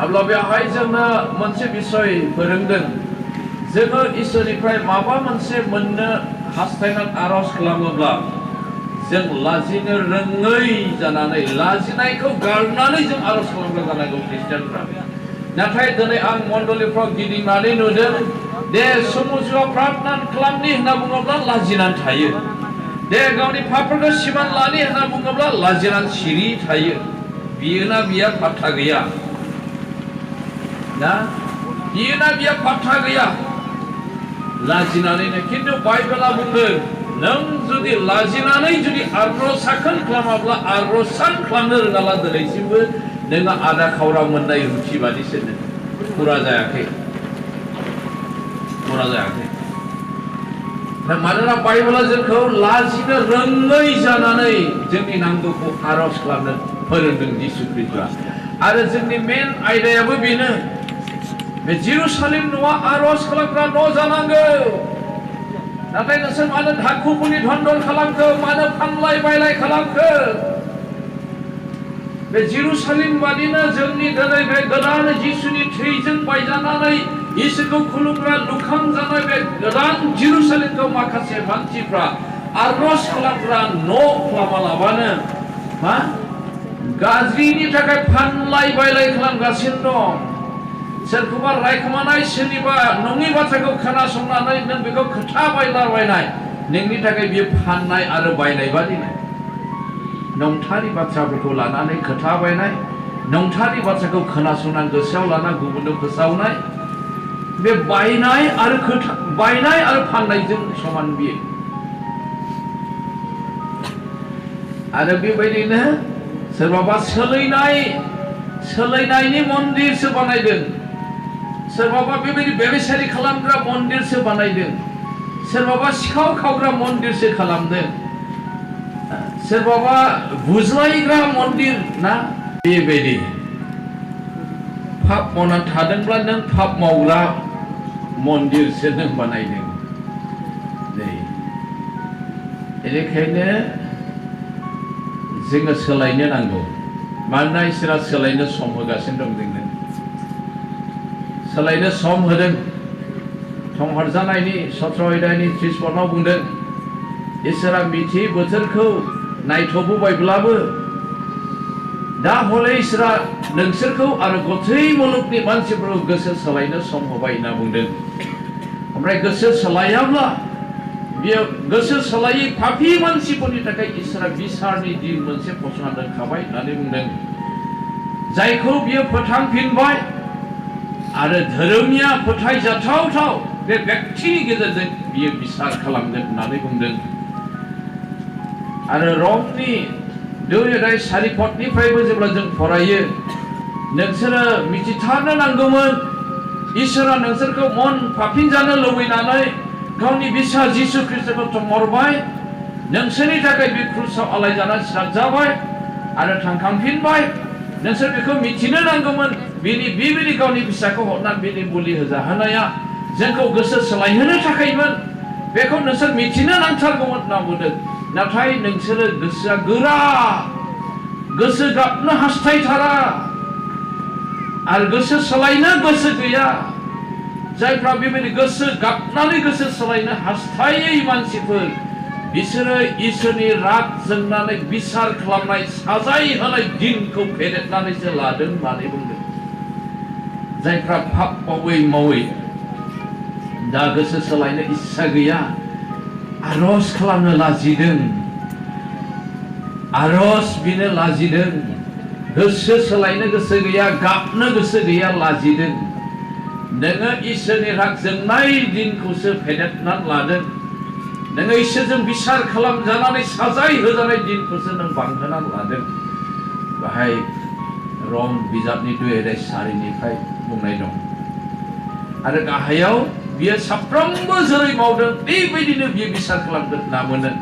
अब्ला बेवहाय जोंनो मोनसे बिसय फोरोंदों जोङो इसोरनिफ्राय माबा मोनसे मोननो हास्थायनानै आर'ज खालामोब्ला जों लाजिनो रोङै जानानै लाजिनायखौ गारनानै जों आर'ज खालामग्रा जानांगौ ख्रिस्टियानफ्रा। नाथाय दिनै आं मण्डलिफ्राव गिदिंनानै नुदों दे समुजुआव प्रार्थना खालामनि होनना बुङोब्ला लाजिनानै थायो। दे गावनि पापफोरखौ सिमान लानि होनना बुङोब्ला लाजिनानै सिरि थायो। बियो ना बिया पात्ता गैया ना बियो ना बिया पात्ता गैया लाजिनानैनो। खिन्थु बाइबेला बुंदों नों जुदि लाजिनानै जुदि आर'जसाखोन खालामाब्ला आर'जसान खालामनो रोङाब्ला दिनैसिमबो नोङो आदा खावरा मोननाय रुथि बादिसो फुरा जायाखै फुरा जायाखै। मानोना बाइबेला जोंखौ लाजिनो रोङै जानानै जोंनि नांगौखौ आर'ज खालामनो फोरोंदों जिसु ख्रिस्टआ। आरो जोंनि मेन आयदायाबो बेनो बे जेरुसालेम न'आ आर'ज खालामग्रा न' जानांगौ। नाथाय नोंसोर मानो धाखुफोरनि धन्दल खालामखो मानो फानलाय बायलाय खालामखो? बे जेरुसालेम बादिनो जोंनि दिनै बे गोदान जिसुनि थैजों बायजानानै इसोरखौ खुलुमग्रा लुखांजानाय बे गोदान जेरुसालेमखौ माखासे मानसिफ्रा आर'ज खालामग्रा न' खालामालाबानो मा गाज्रिनि थाखाय फानलाय बायलाय खालामगासिनो दं। सोरखौबा रायखोमानाय सोरनिबा नङि बाथ्राखौ खोनासंनानै नों बेखौ खोथा बायलाबायनाय नोंनि थाखाय बेयो फाननाय आरो बायनाय बादिनो। नंथारि बाथ्राफोरखौ लानानै खोथा बायनाय नंथारि बाथ्राखौ खोनासंनानै गोसोआव लाना गुबुननो फोसावनाय बे बायनाय आरो फाननायजों समान बियो। आरो बेबायदिनो सोरबाबा सोलायनायनि मन्दिरसो बानायदों। सोरबाबा बेबायदि बेबिचारि खालामग्रा मन्दिरसो बानायदों। सोरबाबा सिखाव खावग्रा मन्दिरसो खालामदों। सोरबाबा बुज्लायग्रा मन्दिर ना बेबायदि पाप मावनानै थादोंब्ला नों पाप मावग्रा मन्दिरसो नों बानायदों। बेनिखायनो जोङो सोलायनो नांगौ। मानोना इसोरा सोलायनो सम होगासिनो दं जोंनो। सोलायनो सम होदों। संहरजानायनि 17 अध्यायनि 30 पदआव बुंदों इसोरा मिथियै बोथोरखौ नायथ'बोबायब्लाबो दा हले इसोरा नोंसोरखौ आरो गथै मुलुगनि मानसिफोरखौ गोसो सोलायनो सम होबाय होनना बुंदों। ओमफ्राय गोसो सोलायाब्ला बियो गोसो सोलायै पापी मानसिफोरनि थाखाय इसोरा बिसारनि दिन मोनसे फसंना दोनखाबाय होननानै बुंदों। जायखौ बियो फोथांफिनबाय आरो धोरोमिया फोथायजाथाव बे व्यक्तिनि गेजेरजों बियो बिसार खालामगोन होननानै बुंदों। आरो रमनि 2 अध्याय 4 पदनिफ्रायबो जेब्ला जों फरायो नोंसोरो मिथिथारनो नांगौमोन इसोरा नोंसोरखौ मन फाफिनजानो लुबैनानै गावनि बिसा जिसु ख्रिस्टखौ थंहरबाय। नोंसोरनि थाखाय बे क्रुसाव आलायजानानै सिथारजाबाय आरो थांखांफिनबाय। नोंसोर बेखौ मिथिनो नांगौमोन बेबायदि गावनि फिसाखौ हरना बेनि बोलि होजाहोनाया जोंखौ गोसो सोलायहोनो थाखायमोन। बेखौ नोंसोर मिथिनो नांथारगौमोन होनना बुंदों। नाथाय नोंसोरो गोसोआ गोरा गोसो गाबनो हास्थायथारा आरो गोसो सोलायनो गोसो गैया। जायफ्रा बेबायदि गोसो गाबनानै गोसो सोलायनो हास्थायै मानसिफोर बिसोरो इसोरनि राग जोंनानै बिसार खालामनाय साजाय होनाय दिनखौ फेदेरनानैसो लादों होननानै बुंदों। जायफ्रा पाप मावै दा गोसो सोलायनो इस्सा गैया आर'ज खालामनो लाजिदों आर'ज बिनो लाजिदों गोसो सोलायनो गोसो गैया गाबनो गोसो गैया लाजिदों। नोङो इसोरनि राग जोंनाय दिनखौसो फेदेरनानै लादों। नोङो इसोरजों बिसार खालामजानानै साजाय होजानाय दिनखौसो नों बांहोनानै लादों। बाहाय रम बिजाबनि 2 अध्याय 4 बुंनाय दं। आरो गाहायाव बियो साफ्रोमबो जेरै मावदों बेबायदिनो बियो बिसार खालामगोन होनना बुंदों।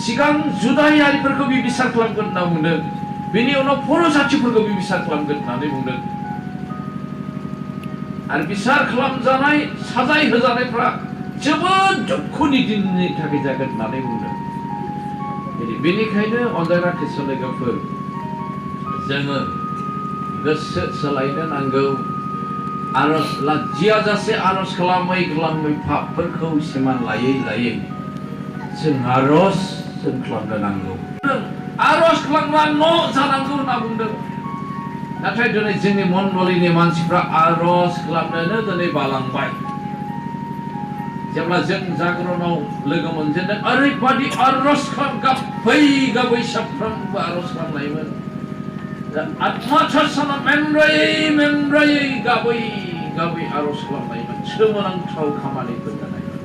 सिगां जुदायारिफोरखौ बियो बिसार खालामगोन होनना बुंदों। बेनि उनाव बर' जाथिफोरखौ बियो बिसार खालामगोन होननानै बुंदों। आरो बिसार खालामजानाय साजाय होजानायफ्रा जोबोद दुखुनि दिननि थाखाय जागोन होननानै बुंदों। बेनिखायनो अनजाग्रा ख्रिस्टियान लोगोफोर जोङो गोसो सोलायनो नांगौ आरज लाजियाजासे आरज खालामै पापफोरखौ सिमान लायै जों आरज जों खालामनो नांगौ आरज खालामग्रा न' जानांगौ होनना बुंदों नाथाय दिनै जोंनि मण्डलीनि मानसिफ्रा आरज खालामनोनो दिनै बालांबाय जेब्ला जों जागरणाव लोगो मोनजेनदों ओरैबादि आरज गाबै साफ्रोमबो आरज खालामनायमोन आत्माथार मेनब्रायै गाबै आरज खालामनायमोन सोमोनांथाव खामानिफोर जानायमोन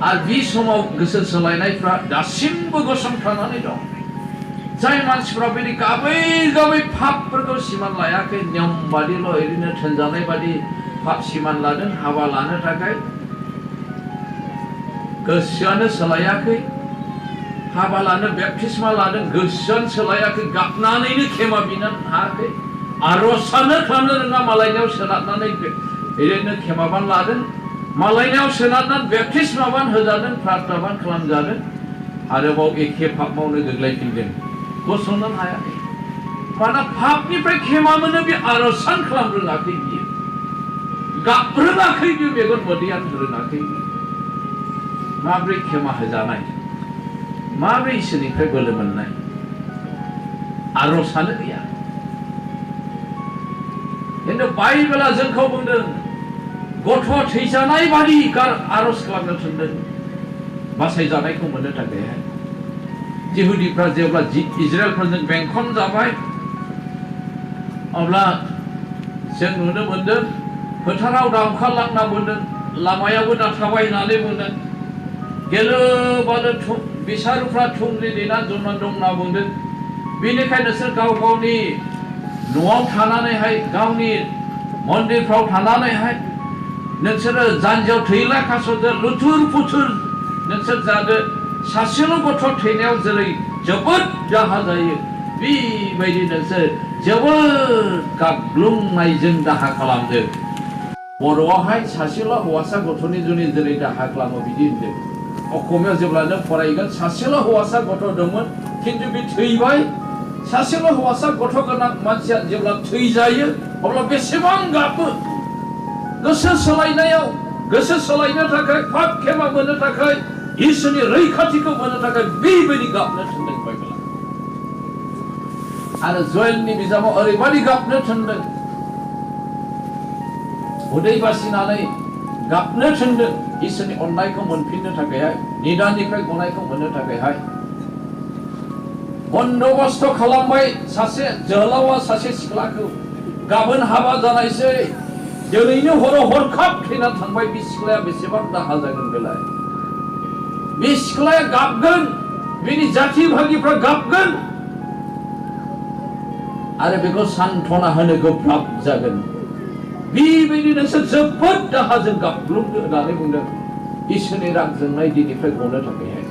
आरो बे समाव गोसो सोलायनायफ्रा दासिमबो गसंथानानै दं जाय मानसिफ्रा बेनि गाबै पापफोरखौ सिमान लायाखै नियम बादिल' ओरैनो थोनजानाय बादि पाप सिमान लादों हाबा लानो थाखाय गोसोआनो सोलायाखै हाबा लानो बेप्तिस्मा लादों गोसोआनो सोलायाखै गाबनानैनो खेमा बिनो हायाखै आरजआनो खालामनो रोङा मालायनाव सोनारनानै ओरैनो खेमाबान लादों मालायनाव सोनारनानै बेप्तिस्माबान होजादों प्रार्थनाबान खालामजादों आरोबाव एखे पाप मावनो गोग्लैफिनदों गसंनो हायाखै मानोना पापनिफ्राय खेमा मोनो बे आरजआनो खालामनो रोङाखै बियो गाबरोङाखै बे मेगन मोदैयानो रोङाखै माब्रै खेमा होजानाय माब्रै इसोरनिफ्राय बोलो मोननाय आरजआनो गैया खिन्थु बाइबेला जोंखौ बुंदों गथ' थैजानाय बादि आरज खालामनो थिनदों बासायजानायखौ मोननो थाखाय जिहुदिफ्रा जेब्ला इजराइलफोरजों बेंखन जाबाय अब्ला जों नुनो मोनदों फोथाराव दावखा लांना बुंदों लामायावबो दाथाबाय होननानै बुंदों गेलुबानो बिसारुफ्रा थुंग्रि देना जमा दं होनना बुंदों बेनिखायनो नोंसोर गाव गावनि न'आव थानानैहाय गावनि मन्दिरफ्राव थानानैहाय नोंसोरो जानजियाव थैला खास'दो लुथुर पुथुर नोंसोर जादो सासेल' गथ' थैनायाव जेरै जोबोद दाहा जायो बेबायदि नोंसोर जोबोद गाग्लुंनायजों दाहा खालामदो बर'आवहाय सासेल' हौवासा गथ'नि जुनि जेरै दाहा खालामो बिदि होनदों असमियाव जेब्ला नों फरायगोन सासेल' हौवासा गथ' दंमोन खिन्थु बे थैबाय सासेल' हौवासा गथ' गोनां मानसिया जेब्ला थैजायो अब्ला बेसेबां गाबो गोसो सोलायनो थाखाय पाप खेमा मोननो थाखाय इसोरनि रैखाथिखौ मोननो थाखाय बेबायदि गाबनो थिनदों बाइबेला आरो जयेलनि बिजाबाव ओरैबादि गाबनो थिनदों उदै बासिनानै गाबनो थिनदों इसोरनि अननायखौ मोनफिननो थाखायहाय निदाननिफ्राय गनायखौ मोननो थाखायहाय बन्दोबस्त खालामबाय सासे जोहोलावा सासे सिख्लाखौ गाबोन हाबा जानायसै दिनैनो हरखाब थैनानै थांबाय बे सिख्लाया बेसेबां दाहा जागोन बेलाय बे सिख्लाया गाबगोन बिनि जाथि भागिफ्रा गाबगोन आरो बेखौ सान्त्वना होनो गोब्राब जागोन बेबायदि नोंसोर जोबोद दाहाजों गाबग्लुंदो होननानै बुंदों इसोरनि राग जोंनाय दिननिफ्राय गनो थाखायहाय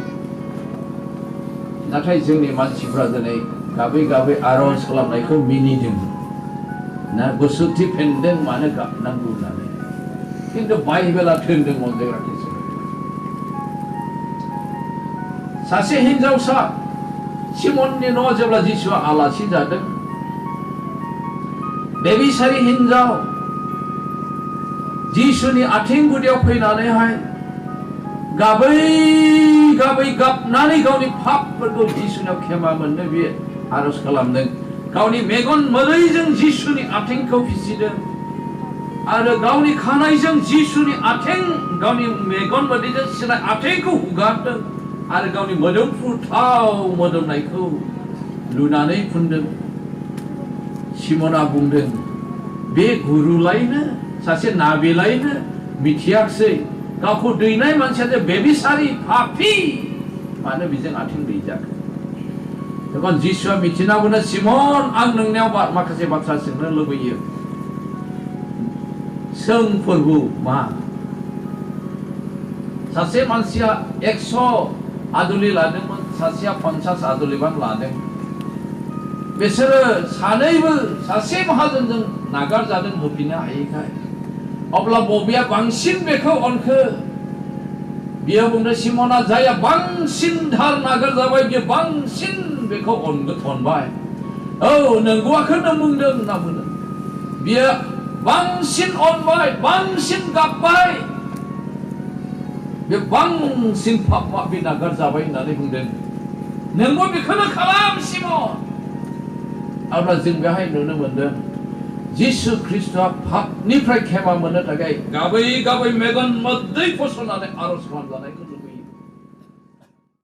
नाथाय जोंनि मानसिफ्रा दिनै गाबै आरज खालामनायखौ मिनिदों ना गोसोथि फेनदों मानो गाबनांगौ होननानै खिन्थु बाइबेला थोनदों अनजायग्राखौ सासे हिनजावसा सिमननि न'आव जेब्ला जिसुआ आलासि जादों बेबिसारि हिनजाव जिसुनि आथिं गुदियाव फैनानैहाय गाबै गाबनानै गावनि पापफोरखौ जिसुनियाव खेमा मोननो बे आरज खालामदों गावनि मेगन मोदैजों जिसुनि आथिंखौ फिसिदों आरो गावनि खानायजों जिसुनि आथिं गावनि मेगन मोदैजों सिनाय आथिंखौ हुगारदों आरो गावनि मोदोमफ्रु थाव मोदोमनायखौ लुनानै फुनदों सिमना बुंदों बे गुरुलायनो सासे नाबिलायनो मिथियाखसै गावखौ दैनाय मानसिया जे बेबिसारि पापी मानो बेजों आथिं दैजाखो तখন जिसुआ मिथिना बुङो सिमन आं नोंनियाव माखासे बाथ्रा सोंनो लुबैयो सों प्रभु मा सासे मानसिया 100 आदुलि लादोंमोन सासेया 50 आदुलिबान लादों बिसोरो सानैबो सासे माहाजोनजों नागारजादों होफिननो हायैखाय अब्ला बबेया बांसिन बेखौ अनखो बियो बुंदों सिमना जाया बांसिन धार नागारजाबाय बियो बांसिन बेखौ अनबाय नंगौखौनो बुंदों होनना बुंदों बियो बांसिन अनबाय बांसिन गाबबाय बे बांसिन पाप माफि नागारजाबाय होननानै बुंदों नोंबो बेखौनो खालाम सिमन अब्ला जों बेहाय नुनो मोनदों जिसु ख्रिस्टआ पापनिफ्राय खेमा मोननो थाखाय गाबै गाबै मेगन मोदै फसंनानै आरज खालामजानायखौ जों